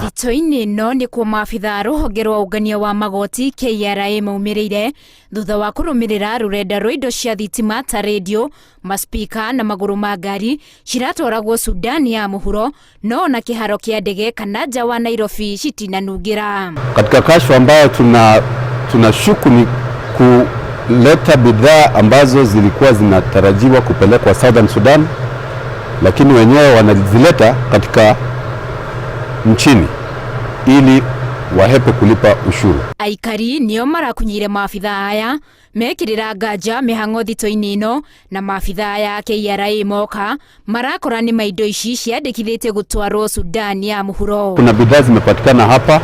Thito-inĩ ĩno nĩkuo maabitha a rũhonge rwa ũngania wa magoti KRA maumĩrĩire thutha wa kũrũmĩrĩra rũrenda rwa indo cia thitima ta rendio, maspika na magũrũ ma ngari ciratwaragwo Sudan ya mũhuro no ona kĩharo kĩa ndege kana nja wa Nairobi citinanungĩra. Katika kashfa ambayo tunashuku ni kuleta bidhaa ambazo zilikuwa zinatarajiwa kupelekwa Southern Sudan, lakini wenyewe wanazileta katika nchini ili wahepe kulipa ushuru. Aikari nĩo marakunyire maabitha aya mekĩrĩra nganja mĩhang'o thito-inĩ ĩno na maabitha aya a KRA moka marakora nĩ ma indo ici ciandĩkithĩtie gũtwarwo Sudan ya mũhuro. Kuna bidhaa zimepatikana hapa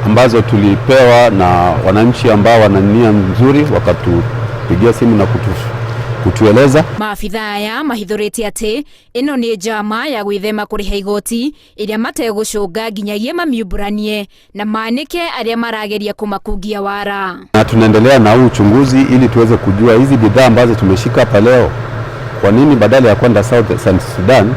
ambazo tulipewa na wananchi ambao wana nia nzuri, wakatupigia simu na kutueleza. Maabitha aya mahithũrĩtie atĩ ĩno nĩ njama ya gwĩthema kũrĩha igoti ĩrĩa mategũcũnga nginyagia mamiumbũranie na manĩke arĩa marageria kũmakungia wara. Na tunaendelea na huu uchunguzi ili tuweze kujua hizi bidhaa ambazo tumeshika hapa leo, kwa nini badala ya kwenda South Sudan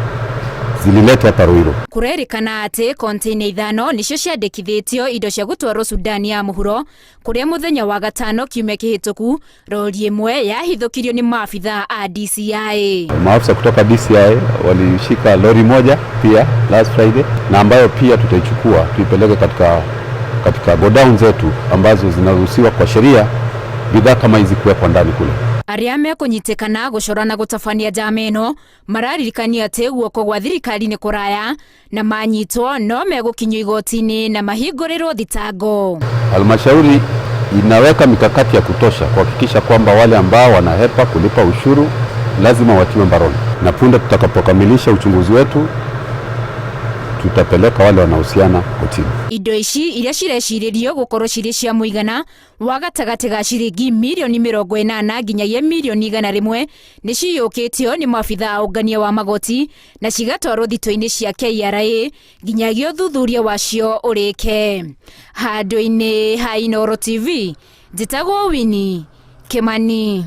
zililetwa hapa Ruiru. Kũrerĩkana atĩ konteina 5 nĩcio ciandĩkithĩtio indo cia gũtwarwo Sudan ya mũhuro kũrĩa mũthenya wa gatano kiumia kĩhĩtũku rori ĩmwe yahithũkirio nĩ maabitha a DCI. Maafisa kutoka DCI walishika lori moja pia last Friday, na ambayo pia tutaichukua tuipeleke katika godown zetu ambazo zinaruhusiwa kwa sheria bidhaa kama hizi kuwekwa ndani kule. Arĩa mekũnyitĩkana gũcora na gũtabania njama ĩno mararirikania atĩ guoko gwa thirikari nĩ kũraya na manyitwo no megũkinyio igoti-inĩ na mahingũrĩrwo thitango. Halmashauri inaweka mikakati ya kutosha kuhakikisha kwamba wale ambao wanahepa kulipa ushuru lazima watiwe mbaroni, na punde tutakapokamilisha uchunguzi wetu tutapeleka wale wanahusiana kotini. Indo ici iria cirecirĩrio gũkorwo cirĩ cia mũigana wa gatagatĩ ga ciringi mirioni 80 nginyagia mirioni 100 nĩ ciyũkĩtio nĩ maabitha a ũngania wa magoti na cigatwarwo thito-inĩ cia KRA nginyagia ũthuthuria wacio ũrĩke. Handũ-inĩ ha Inooro TV, njĩtagwo Winnie Kimani.